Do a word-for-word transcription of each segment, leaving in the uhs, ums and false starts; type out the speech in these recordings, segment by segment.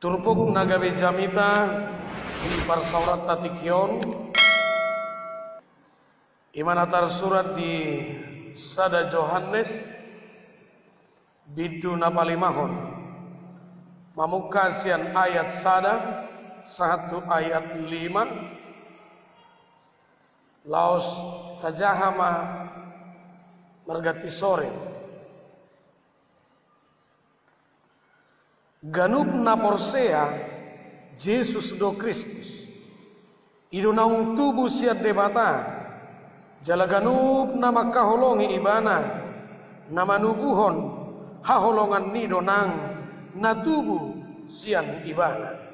Turpuk na gabe jamita di parsaoranta tingki on, i ma na tarsurat di sada Johannes, bindu na palimahon, mamungka sian ayat sada sahat tu ayat lima. Laos tajaha ma marganti sore. Ganup na porsea Jesus do Kristus, i do naung tubu sian Debata, jala ganup na mangkaholongi Ibana, na manubuhon haholonganni do nang na tubu sian Ibana.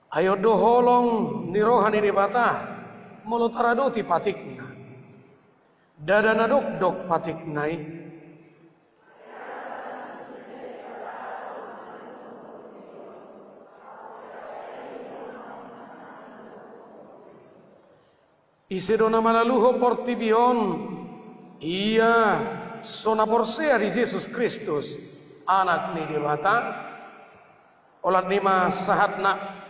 Ai on do holong ni roha ni Debata, molo taradoti patikna. Ndada na dokdok patikna i. Ise do na manaluhon portibi on, ia so na porsea di Jesus Kristus, Anak ni Debata? Olat ni ma sahatna.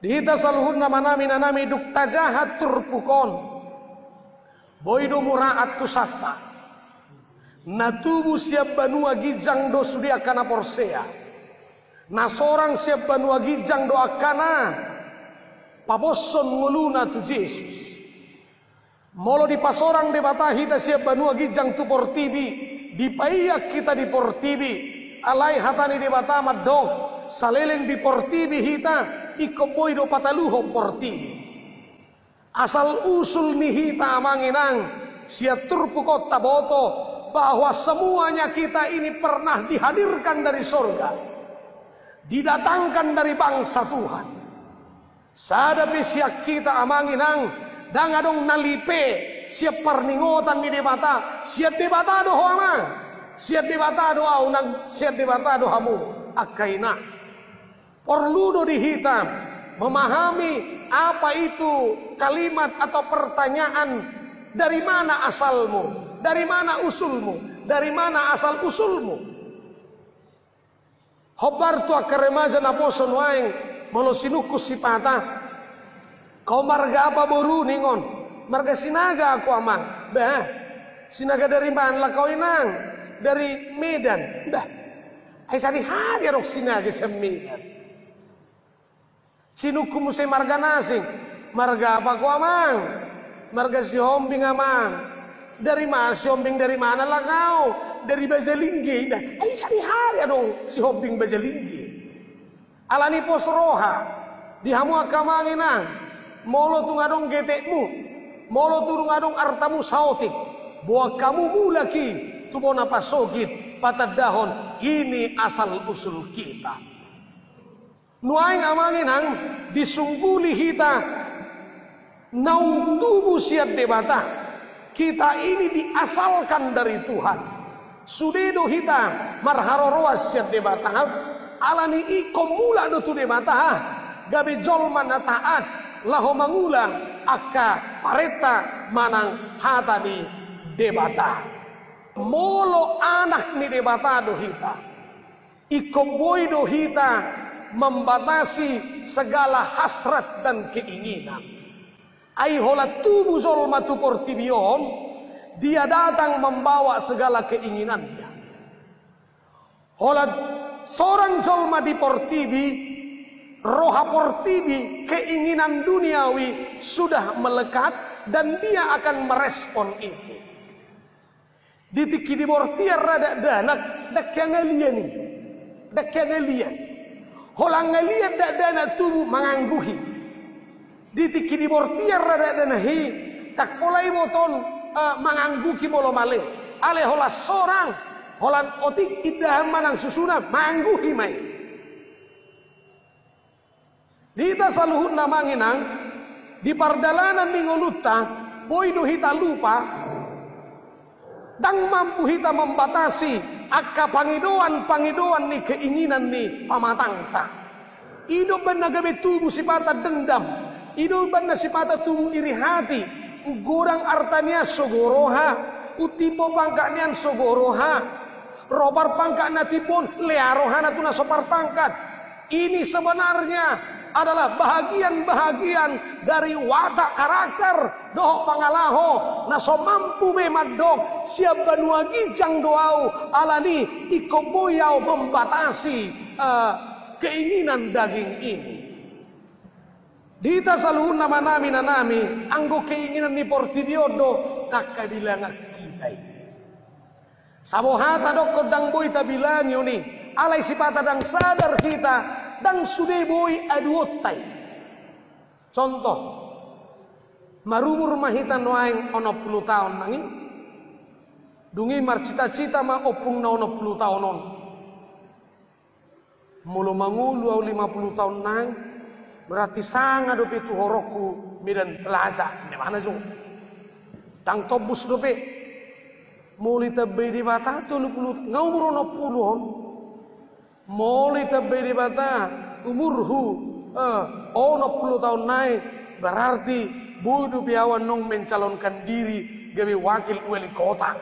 Di hita saluhutna, amanami, inanami, dung tajaha turpuk on, boi do mura antusanta. Na tubu sian banua ginjang do sude angka na porsea. Na sorang sian banua ginjang do angka na paboshon ngoluna tu Jesus. Molo dipasorang Debata hita sian banua ginjang tu portibi, dipaiak hita di portibi, alai hata ni Debata mandok, saleleng di portibi hita, ingkon boi do pataluhon portibi. Asal usul ni hita, amang inang, sian turpuk on taboto bahwa semuanya kita ini pernah dihadirkan dari sorga, didatangkan dari bangsa Tuhan. Sada pe sian hita, amang inang, ndang adong na lipe sian parningotan ni Debata. Sian Debata do ho, amang. Sian Debata do ahu, nang sian Debata do hamu, angka ina. Porlu do di hita memahami apa itu kalimat atau pertanyaan, dari mana asalmu, dari mana usulmu, dari mana asal usulmu. Hombar tu angka remaja naposo nuaeng, molo sinungkun sipata, "Ho marga apa boru?" ningon. "Marga Sinaga aku, amang." "Bah, Sinaga dari mana ho, inang?" "Dari Medan." "Bah, ai sadihari adong Sinaga sian Medan." Sinungkun muse marga na asing. "Marga apa ho, amang?" "Marga Sihombing, amang." "Dari mana Sihombing, dari mana ho?" "Dari Bajalingge." "Bah, ai sadihari adong Sihombing Bajalingge." Alani pos roha di hamu angka amang inang, molo tung adong getekmu, molo tung adong artamu saotik, boan hamu mulak i tu bona pasogit, patandahon ini asal usul kita. Nuaeng, amang inang, disungguli hita naung tubu sian Debata. Kita ini diasalkan dari Tuhan. Sude do hita marharoroan sian Debata. Alani i ingkon mulak do tu Debata, gabe jolma na taat, laho mangula angka parenta manang hata ni Debata. Molo anak ni Debata do hita, ingkon boi do hita membatasi segala hasrat dan keinginan. Ai holan tubu jolma tu portibi on, dia datang membawa segala keinginannya. Holan sorang jolma di portibi, roha portibi, keinginan duniawi sudah melekat dan dia akan merespon itu. Di tingki di bortian ra dakdanak, ndang hea angalian i. Ndang hea angalian. Holan angalian dakdanak tubu, mangangguhi. Di tingki di bortian ra dakdanak i, ndang pola iboto on, eh, mangangguhi molo male. Alai holan sorang, holan otik indahan manang susuna, mangangguhi ma i. Di hita saluhutna, amang inang, di pardalanan ni ngolunta, boi do hita lupa, ndang mampu hita membatasi angka pangidoan-pangidoan ni keinginan ni pamatangta. I do umbahen na gabe tubu sipata dendam, I do umbahen na sipata tubu iri hati, godang arta nian so gok roha, umtimbo pangkat nian so gok roha, ro parpangkat na timbo on lea rohana tu na so parpangkat. Ini sebenarnya adalah bahagian-bahagian dari watak, karakter dohot pangalaho na so mampu be mandok sian banua ginjang do ahu, alani ingkon boi ahu membatasi, eh, keinginan daging ini. Di hita saluhutna, amanami, inanami, anggo keinginan ni portibi on do angka bilangan hita i. Saboha tadokkon ndang boi tabilangi on i, alai sipata ndang sadar hita, ndang sude boi aduonta i. Contoh, marumur ma hita nuaeng onom pulu taon nang i, dung i marcita-cita ma ompung na onom pulu taon on. Molo mangolu ahu lima pulu taon nai, berarti sanga dope tu horongku Medan Plaza, di mana jo? Ndang tombus dope. Molo ditambai Debata tolu pulu, nga umur onom pulu on. Molo ditambai Debata umurhu, eh, onom pulu taon nai, berarti boi dope ahu annon mencalonkan diri gabe wakil wali kota.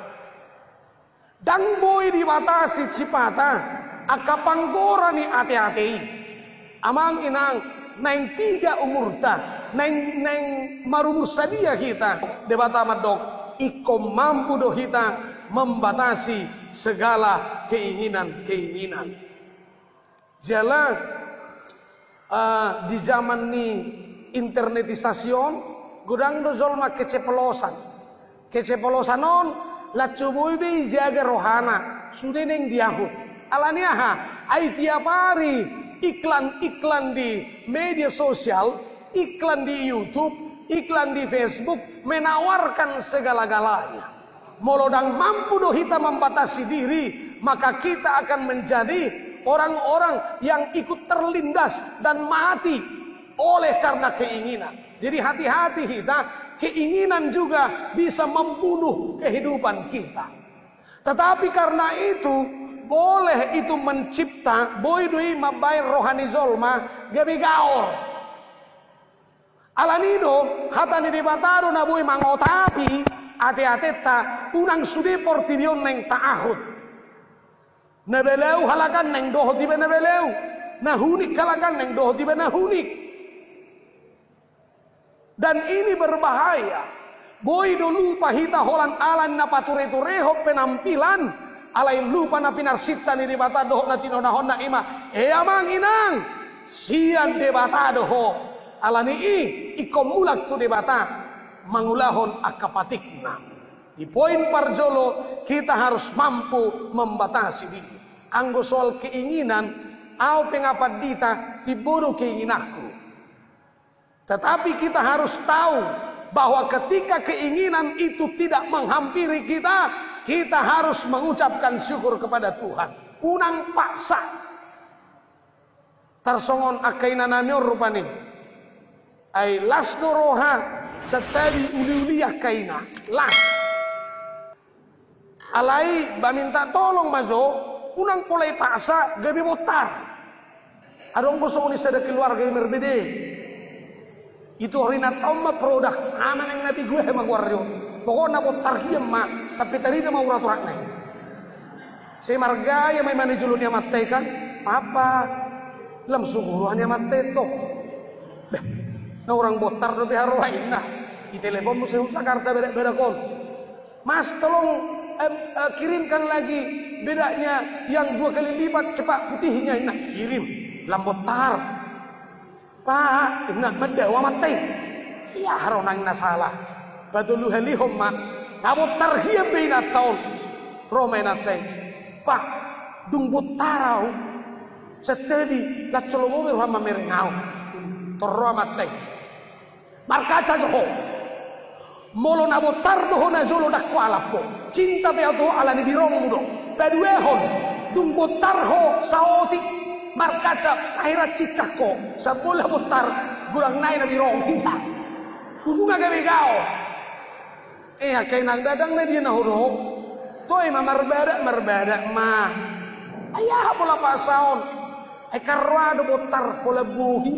Ndang boi dibatasi sipata angka panggora ni ate-ate i. Amang inang, naeng piga umurta, naeng, naeng marumur sadia hita, Debata mandok, ingkon mampu do hita membatasi segala keinginan-keinginan. Jala, eh, di zaman ni internetisasi on, godang do jolma keceplosan. Keceplosan on, laos so boi be ijaga rohana, sude naeng diahut. Alani aha? Ai tiap ari iklan-iklan di media sosial, iklan di YouTube, iklan di Facebook, menawarkan segala-galanya. Molo ndang mampu do hita membatasi diri, maka kita akan menjadi orang-orang yang ikut terlindas dan mati oleh karena keinginan. Jadi hati-hati hita, keinginan juga bisa membunuh kehidupan kita. Tetapi karena itu, boleh itu mencipta, boi do i mambaen roha ni jolma gabe gaor. Alani do, hata ni Debata do na boi mangotapi ate-atenta, unang sude portibi on naeng taahut. Na balau halak an naeng dohot iba na balau, na hunik halak an naeng dohot iba na hunik. Dan ini berbahaya. Boi do lupa hita holan ala ni na pature-turehon penampilan, alai lupa na pinarsinta ni Debata dohot na tinonahonna, i ma, e amang inang, sian Debata do ho. Alani i, ingkon mulak tu Debata mangulahon angka patikna. Di poin parjolo, kita harus mampu membatasi diri. Anggo soal keinginan, ahu pe nga pandita, timbo do keinginanku. Tetapi kita harus tahu bahwa ketika keinginan itu tidak menghampiri kita, kita harus mengucapkan syukur kepada Tuhan. Unang paksa. Tarsongon angka inanami on rupani. Ai las do roha, santabi uli-uli angka ina. Las. Alai ba minta tolong ma jo, unang pola ipaksa gabe bontar. Adong do songon i sada keluarga i marbede. Ituhor inanta on ma produk, ama naeng na begu aha ma goarna on. Pokokna bontar hian ma, sampe tarida ma urat-uratna i. Sai margaya ma i ma di jolo ni amanta i kan. Papa, lam so guru ni amanta i tong. Beh, na hurang bontar dope haroa inna. Itelepon muse tu Jakarta badak-badak on. Mas, tolong, em, eh, kirimkan lagi bedaknya yang dua kali lipat cepak putihnya. Nah, kirim. Lam bontar. Pak, inna mandao amanta i. Ia, aha ro naeng na sala. Patoluhalihon ma. Na bontar hian be inanta on. Ro ma inanta i. Pak, dung bontar ahu. Santabi, las so lomo be roham mamereng ahu. Tor ro amanta i. Markaca jo ho. Molo na bontar do ho na jolo, ndang hualap ho. Cinta pe ahu tu ho ala ni birongmu do. Paduahon, dung bontar ho saotik, markaca, akhirna cincang ho. Sambola bontar, godang nai na birong, inna. Ujungna gabe gaor. Eh, angka inang, ndang na dia na hudok. Toe ma marbadak, marbadak ma. Ai aha pola paksaon. Ai kan ro ahu do bontar pola bohi.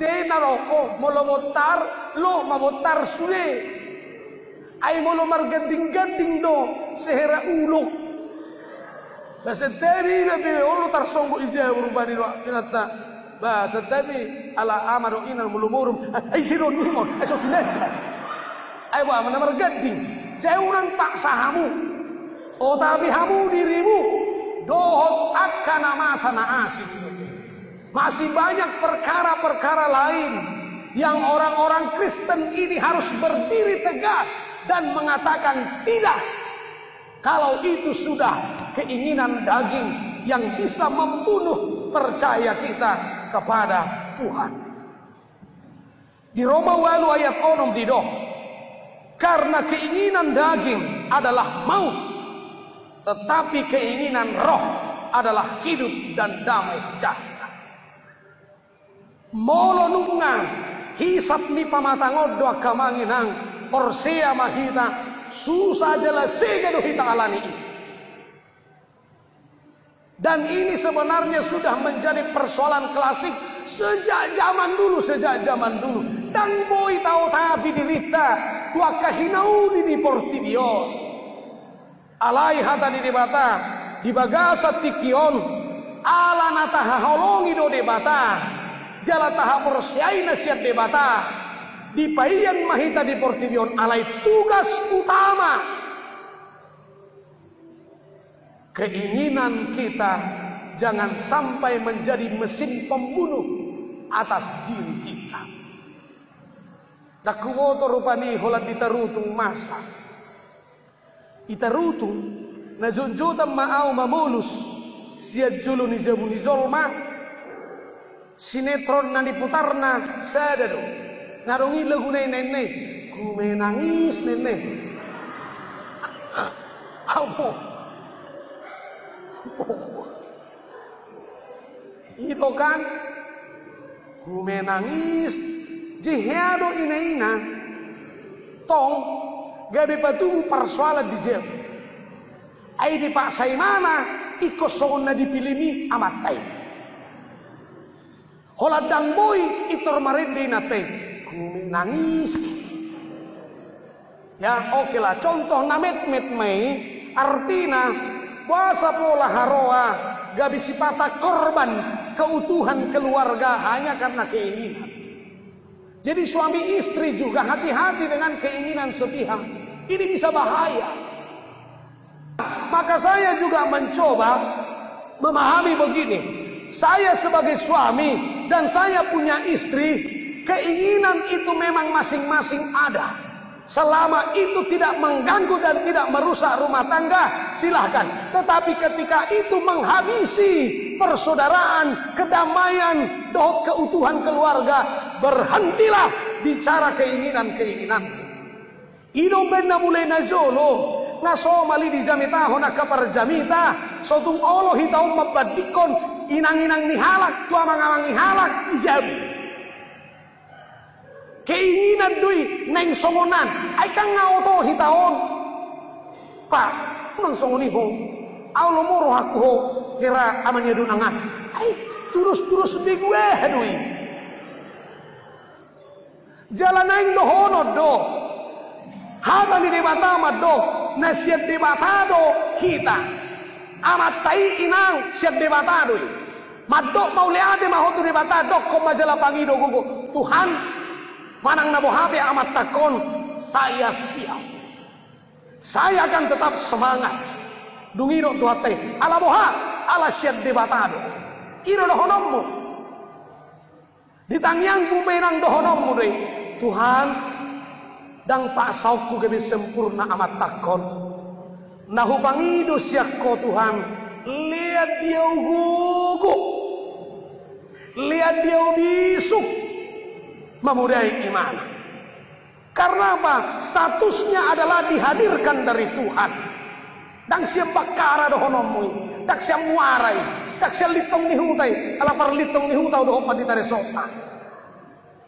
Sai na ro ho, molo bontar, lo ma bontar sude. Ai molo marganding-ganding do, sehera ulok. Ba santabi iba pe, olo tarsonggot i jabu rupani do inanta. Ba santabi ala ama dohot ina molo morum. Ai ise do ningon, ai so tinanda. Ai boha ma na marganding. Sai unang paksa hamu. Otapi hamu dirimu dohot angka na masa na asing. Masih banyak perkara-perkara lain yang orang-orang Kristen ini harus berdiri tegak dan mengatakan tidak, kalau itu sudah keinginan daging yang bisa membunuh percaya kita kepada Tuhan. Di Roma ualu ayat onom didok, karena keinginan daging adalah maut, tetapi keinginan roh adalah hidup dan damai sejahtera. Molo nunga hisap ni pamatang on do angka amang inang, porsea ma hita, susa jala sega do hita alani i. Dan ini sebenarnya sudah menjadi persoalan klasik sejak zaman dulu, sejak zaman dulu. Ndang boi taotapi dirinta tu angka hinauli ni portibi on. Alai hata ni Debata di bagasan tingki on, ala na tahaholongi do Debata jala tahaporseai na sian Debata, dipaian ma hita di portibi on, alai tugas utama keinginan kita jangan sampai menjadi mesin pembunuh atas diri kita. Ndang huboto rupani holan ditarutung masa. Itarutung, na jotjotan ma au mamolus sian jolo ni jabu ni jolma. Sinetron na niputarna sada do. Nga adong i lagu na i, na i, na i. Ku menangis, na i, na i. Apo? I do kan? Ku menangis. Jadi hea do ina-ina. Tong, gabe patubu parsoalan di jabu. Ai dipaksa imana ingkon songon na di pilim i amanta i. Holan ndang boi pintor marende inanta i. Ku menangis. Ya, oke lah. Contoh na metmet ma i, artina, boasa pola haroa gabe sipata korban keutuhan keluarga hanya karena keinginan. Jadi suami istri juga hati-hati dengan keinginan sepihak. Ini bisa bahaya. Maka saya juga mencoba memahami begini. Saya sebagai suami dan saya punya istri, keinginan itu memang masing-masing ada. Selama itu tidak mengganggu dan tidak merusak rumah tangga, silahkan. Tetapi ketika itu menghabisi persaudaraan, kedamaian, dohot keutuhan keluarga, berhentilah bicara keinginan-keinginan. I do umbaen na mulai na jolo, nga somal i dijamitahon angka parjamita, so tung olo hita on mambandingkon inang-inang ni halak tu amang-amang ni halak di jabu. Keinginan do i naeng songon an, ai kan nga oto hita on. Pak, unang songon i ho. Au lomo rohangku ho, hera ama ni adunangan. Ai, tudos-tudos begu aha do i. Jala naeng dohonon do. Hata ni Debata mandok, na sian Debata do hita. Amanta i, inang, sian Debata do i. Mandok mauliate ma ho tu Debata, dokkon ma jala pangido gogo. Tuhan, manang na boha pe amantangkon, saya siap. Saya akan tetap semangat. Dung i didok Tuhanta i, ala boha, ala sian Debata do. I do dohononmu. Di tangiangku pe inang dohononmu do i. Tuhan, ndang paksaonku gabe sempurna amantangkon. Na hupangido sian ho Tuhan, lean di au gogo. Lean di au bisuk. Mamodai imana. Karena apa? Statusnya adalah dihadirkan dari Tuhan. Ndang sian Bakkara dohononmu i, ndang sian Muara i, ndang sian Lintong ni Huta i, ala parlintong ni huta do dohot pandita resort.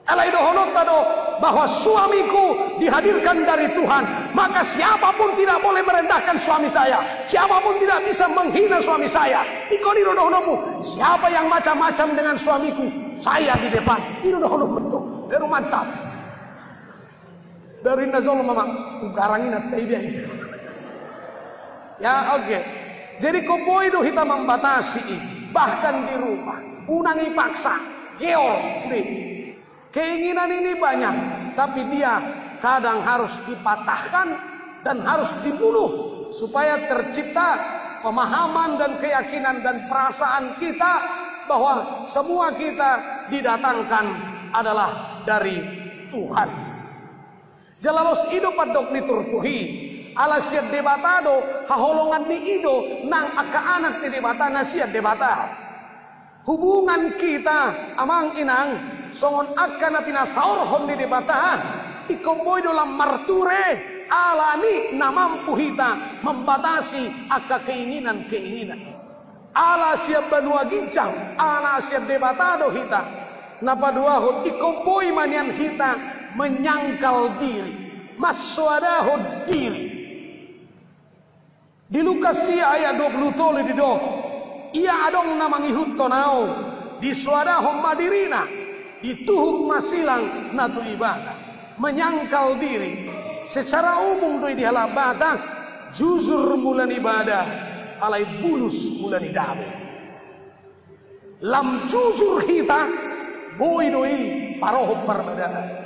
Alai dohononta do bahwa suamiku dihadirkan dari Tuhan, maka siapapun tidak boleh merendahkan suami saya, siapapun tidak bisa menghina suami saya. Ingkon i do dohononmu, siapa yang macam-macam dengan suamiku, Saya di depan. I do dohononmu tu. Baru mantap. Baru inna jolma ma, ugarang inna tai biai. Ya, oke. Jadi, ingkon boi do hita mambatasi i, bahkan di rumah. Unang ipaksa. Geol, sude. Keinginan ini banyak, tapi dia kadang harus dipatahkan dan harus dibunuh supaya tercipta pemahaman dan keyakinan dan perasaan kita bahwa semua kita didatangkan adalah dari Tuhan. Jala laos i do pandok ni turpuk i, ala sian Debata do, haholongan ni i do nang angka anak ni Debata na sian Debata. Hubungan kita, amang inang, songon angka na pinasaorhon ni Debata, ingkon boi do lam marture, ala ni na mampu hita mambatasi angka keinginan-keinginan. Ala sian banua ginjang, ala sian Debata do hita. Na paduahon, ingkon boi ma nian hita menyangkal diri, mansoadahon diri. Di Lukas sia ayat dua puluh tolu didok, ia adong na mangihuthon ahu, disoadahon ma dirina, dituhuk ma silang na tu ibana. Menyangkal diri, secara umum do i di halak Batak, jujur mula ni bada, alai bulus mula ni dabu. Lam jujur hita, boi do i parohon parbadaan.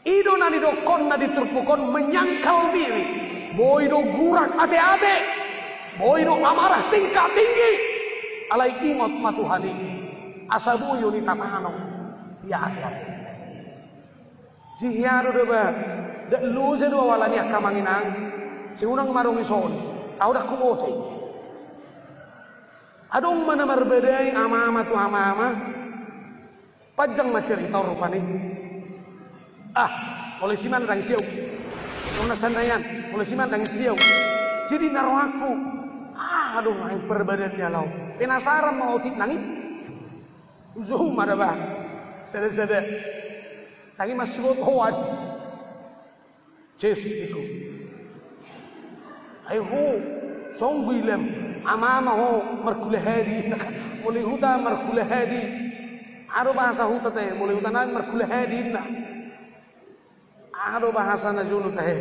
I do na nidokkonna di turpuk on menyangkal diri, boi do gurak ate-ate, boi do amarah tingkat tinggi, alai ingot ma Tuhan i, asa boi on i tatanom di ate-ate. Jihia do deba, dak loja do au ala ni angka amang inang, sai unang ma adong i songon i, au dak huboto i. Adong ma na marbadai amama tu amama. Panjang ma cerita on rupani. Ah, molo isi ma ndang isi au. Nona sanayan, molo isi ma ndang isi au. Jadi na rohangku, ah, adong naeng parbadaan ni halak on. Penasaran ma otik nang i. Uju ma daba. Sada-sada. Tangi masibotoan. Ces, ningku. Ai ho, songgu ilam, amama ho marhula hadi, molo i huta marhula hadi. Aha do bahasa huta tahe, molo i huta nami marhula hadi inna. Aha do bahasa na jolo tahe.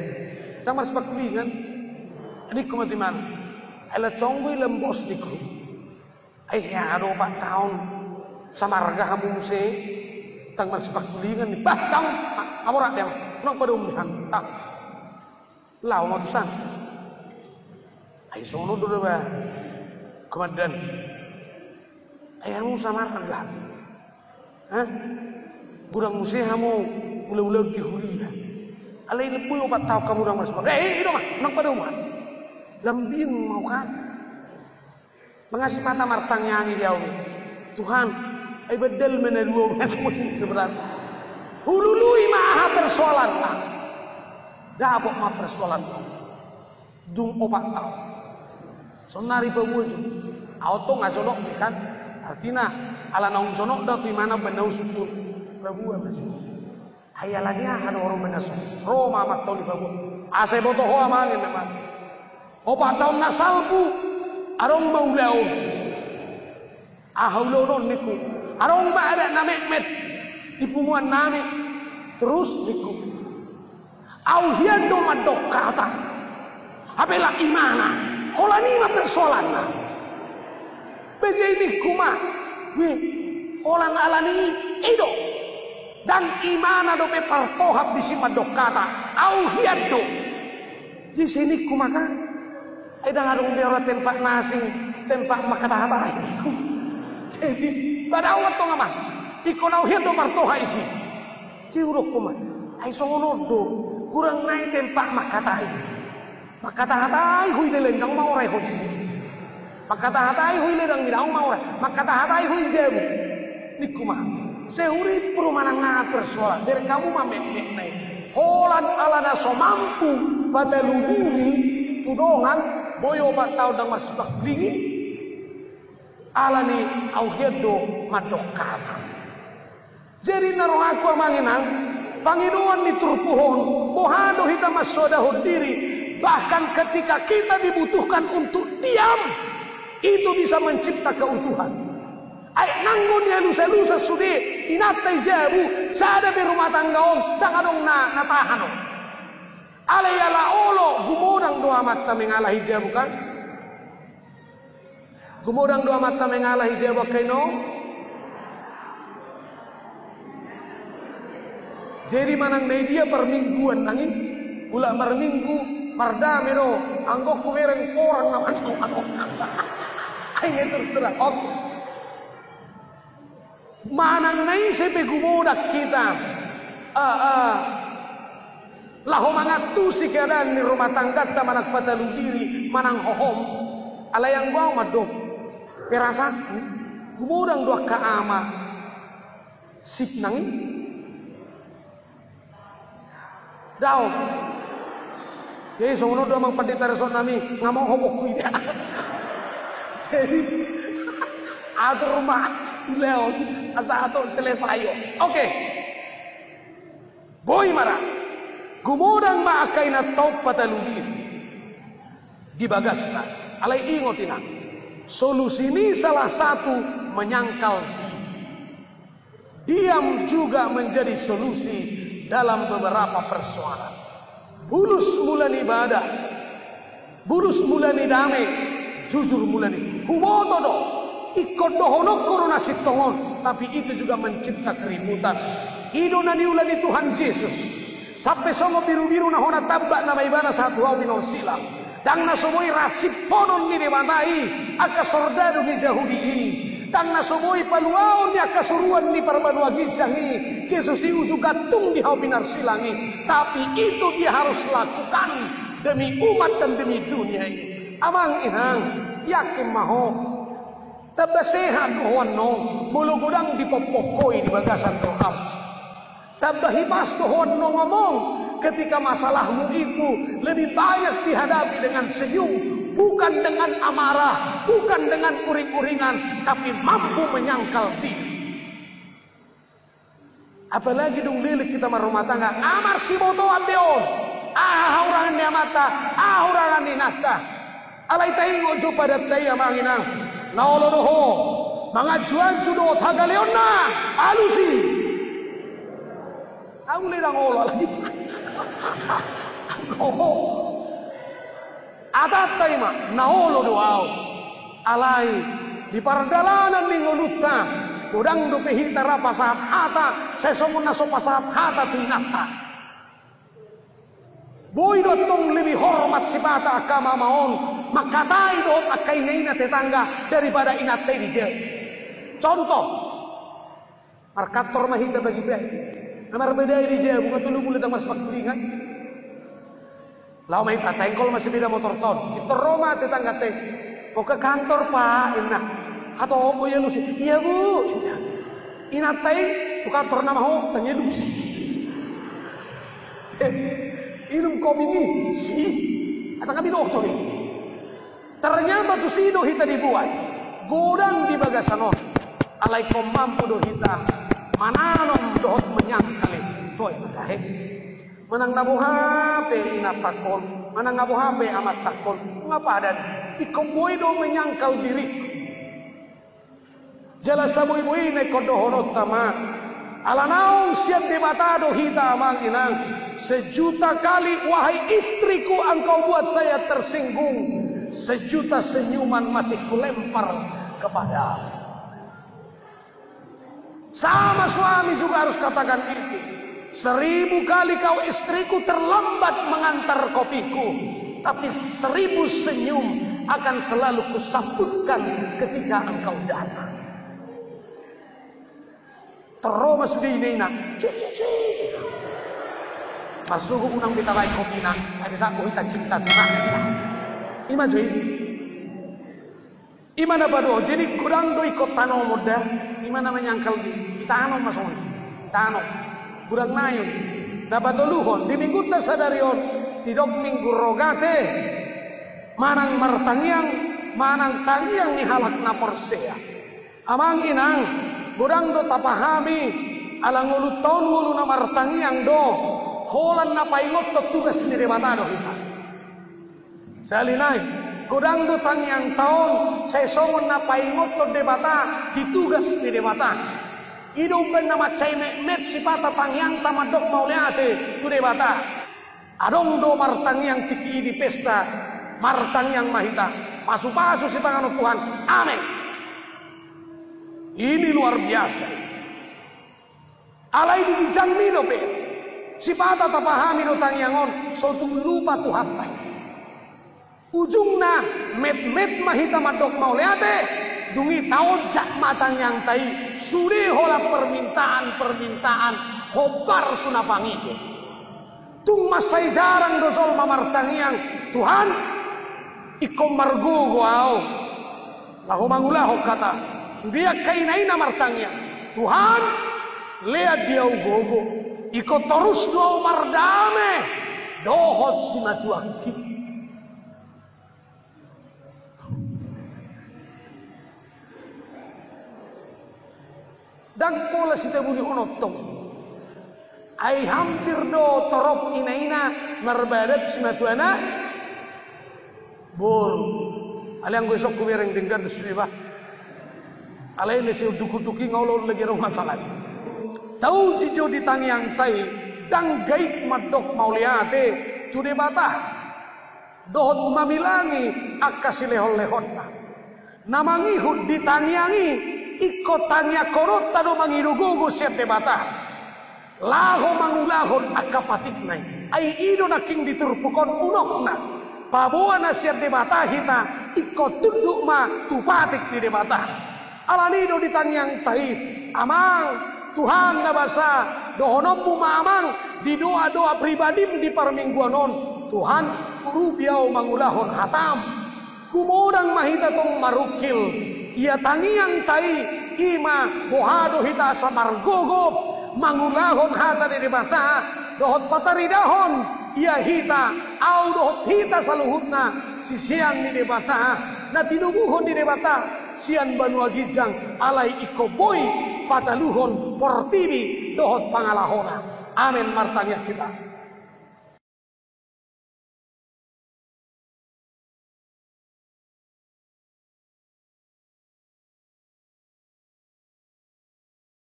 Ndang marsipangkulingan. Ningku ma tu imana. Ai la songgu ilam bos, ningku. Ai hea do opat taon samarga hamu muse, ndang marsipangkulingan ni. Bah, daong, amora dia, unang padomu han. Ah. Laho ma tusan. Ai songon on do daba. Komandan. Ai hamu samarga. Hah? Godang muse hamu ulaon di huria. Alai leboi opat taon hamu ndang marsipangkulingan. Eh, eh, i do ma, unang padomu han. Lam bingung ma au kan. Mangasipata martangiang i di au i. Tuhan, ai bandal ma na dua on sebenarna. Hulului ma aha persoalanna. Dapot ma persoalanna. Dung opat taon. Saonari paboa jo. Au tong nga jonok be kan. Artina, ala naung jonok do tu imana umbahen na usuk on. Paboa ma jo. Ai ala ni aha do ro ma na so, ro ma amanta on di paboa. Asa iboto ho amang, ninna amanta. Opat taon na salpu, adong ma ulaon. Aha ulaon on, ningku. Adong ma adat na metmet di punguan nami. Terus, ningku. Au hian do mandok hata. Hape lak imana, holan i ma persoalanna. Be jadi ningku ma, weh, holan ala ni i do. Ndang imana dope partohap disi mandok hata, au hian do. Jadi sai ningku ma kan, ai ndang adong be ora tempat na asing, tempat mangkatahatai, ningku. Jadi, ba dao antong amang, ingkon au hian do martohap disi. Jadi hudok ma, ai songon on do, godang nai tempat mangkatai. Mangkatahatai ho i, leleng daong ma ora i ho disi. Mangkatahatai ho i, leleng daong ma ora i. Mangkatahatai ho i, jabu. Ningku ma, sai hurippu do manang aha persoalan. Bereng hamu ma metmet nai. Holan ala na so mampu patalu diri tu dongan, boi opat taon ndang marsipangkulingan. Ala ni au hian do mandok hata. Jadi na rohangku amang inang, pangidoan ni turpuk on, boha do hita mansoadahon diri, bahkan ketika kita dibutuhkan untuk diam, itu bisa mencipta keutuhan. Ai nanggo nialus-alusan sude inanta i jabu, sada pe rumah tangga on, ndang adong na, na tahan on. Alai ala olo, gumodang do amanta mengalahi jabu kan? Gumodang do amanta mengalahi jabu angka ina on? Jadi manang na i dia parmingguan nang i, mulak marminggu, mardame do, anggo hubereng orang na manang. Ai nge terus terang, oke. Manang na ise pe gumodang hita, ah, ah, laho mangantusi keadaan ni rumah tangganta manang patalu diri, manang hohom. Alai anggo au mandok, perasaanku, gumodang do angka ama sip nang i. Daong. Jadi songon on do amang pandita resort nami, nga mau hobokku ida. Jadi atur ma ulaon asa atur selesai. Oke. Boi ma ra. Gumodang ma angka inanta on patalu diri di bagasna. Alai ingot inang, solusi ni salah satu menyangkal diri. Diam juga menjadi solusi dalam beberapa persoalan. Bulus mula ni ibadah, bulus mula ni dame, jujur mula ni. Huboto do, ingkon dohononku do na sintong on, tapi itu juga mencipta keributan. I do na niula ni Tuhan Jesus. Sampe songon birubiru na hona tambak nama ibana sahat tu hau pinorsilang. Ndang na so boi ra simponon ni Debata i angka sordadu ni Jahudi i. Ndang na so boi paluaon ni angka suruan ni parbanua ginjang i Jesus i uju gantung di hau pinorsilang i. Tapi itu dia harus lakukan demi umat dan demi dunia i. Amang inang, yakin ma ho. Tamba sehat do ho annon, molo godang dipompok ho i di bagasan roham. Tamba hipas do ho annon amang, ketika masalahmu itu lebih banyak dihadapi dengan senyum, bukan dengan amarah, bukan dengan uring-uringan, tapi mampu menyangkal diri. Apalagi dung leleng hita marrumah tangga, ah, marsibotoan be on. Aha haurangan ni amanta, aha haurangan ni inanta. Alai taingot jo padan ta i amang inang. Na olo do ho manganju-anju dohot hagaleonna, alusi. Au le ndang olo alai. Oho. Atanta i ma, na olo do au. Alai di pardalanan ni ngolunta, godang dope hita ra pasahat hata sai songon na so pasahat hata tu inanta. Boi do antong lebih hormat sipata angka ama-ama on mangkatai dohot angka ina-ina tetangga daripada inanta i di jabu. Contoh, markantor ma hita pagi-pagi. Na marbadai di jabu, nga tolu bulan ndang marsipangiringan. Laho ma hita, tengkol ma sepeda motor ta on. Pintor ro ma tetangganta i. Ho ke kantor, Pak, inna. Hatop do ialusi. Iya, Bu, inna. Inanta i tu kantor nama ho, ndang ialusi. Inum kopi ni si. Kata kami dokter i. Ternyata tusi do hita dibuat. Godang di bagasan on. Alai ingkon mampu do hita mananom dohot menyangkal i. Toe ma tahe. Manang na boha pe inantangkon, manang na boha pe amantangkon, nga padan, ingkon boi do menyangkal diri. Jala saboi-boina ingkon dohononta ma. Ala naung sian Debata do hita amang inang. Sejuta kali, wahai istriku, engkau buat saya tersinggung. Sejuta senyuman masih kulempar kepadamu. Sama suami juga harus katakan itu. Seribu kali kau istriku terlambat mengantar kopiku, tapi seribu senyum akan selalu kusambutkan ketika engkau datang. Tor ro ma sude ina-ina. Cik, cik, cik. Marsogot unang beta baen kopina, ai beta bohi ta cinta tu na. Ima jo i. Ima na padohot, jadi godang do ingkon tanomon da, ima na menyangkal di, ditanom ma songon i, tanom. Godang nai on. Na patoluhon, di minggunta sadari on, didok minggu Rogate, manang martangiang, manang tangiang ni halak na porsea. Amang inang, godang do tapahami, ala ngolunta on ngolu na martangiang do, holan na paingothon tugas ni Debata do hita. Sahali nai, Godang do tangiangta on, sai songon na paingothon Debata di tugas ni Debata. I do umbaen na mansai metmet sipata tangiangta mandok mauliate tu Debata. Adong do martangiang tingki i di pesta, martangiang ma hita, pasupasu sipanganon Tuhan. Amen. Ini luar biasa. Alai di ginjangmi dope, sipata tapahami do tangiang on, so tung lupa Tuhanta i. Ujungna, metmet ma hita mandok mauliate, dung i taonjak ma tangiangta i, sude holan permintaan-permintaan hombar tu na pangidoan. Tung mansai jarang do jolma martangiang, "Tuhan, ingkon margogo ahu laho mangulahon hata." Sude angka ina-ina martangiang, "Tuhan, lehon di ahu gogo, ingkon torus do ahu mardame dohot simatuangki." Ndang pola sitabunihon on tong. Ai hampir do torop ina-ina marbadan simatuana boru. Alai anggo isongku bereng denggan do sude bah. Alai mese unduk-unduk i nga olo lagi adong masalah. Tauji jo di tangiangta i, ndang gaik mandok mauliate tu Debata dohot mamilangi angka silehon-lehonna. Na mangihut di tangiang i, ingkon tangiangkononta do mangido gogo sian Debata laho mangulahon angka patikna i. Ai i do nangkin di turpuk on unokna, paboa na sian Debata hita, ingkon tunduk ma tu patik ni Debata. Alani i do di tangiangta i, Amang, Tuhan na basa, dohononmu ma Amang di doa-doa pribadim di parmingguan on, "Tuhan, urupi ahu mangulahon hatam." Gumodang ma hita tong marungkil, ia tangiangta i, i ma boha do hita asa margogop mangulahon hata ni Debata dohot pataridahon ia hita, ahu dohot hita saluhutna sisean ni Debata na tinoguhon ni Debata sian banua ginjang, alai ingkon boi pataluhon portibi dohot pangalahona. Amen. Martangiang hita.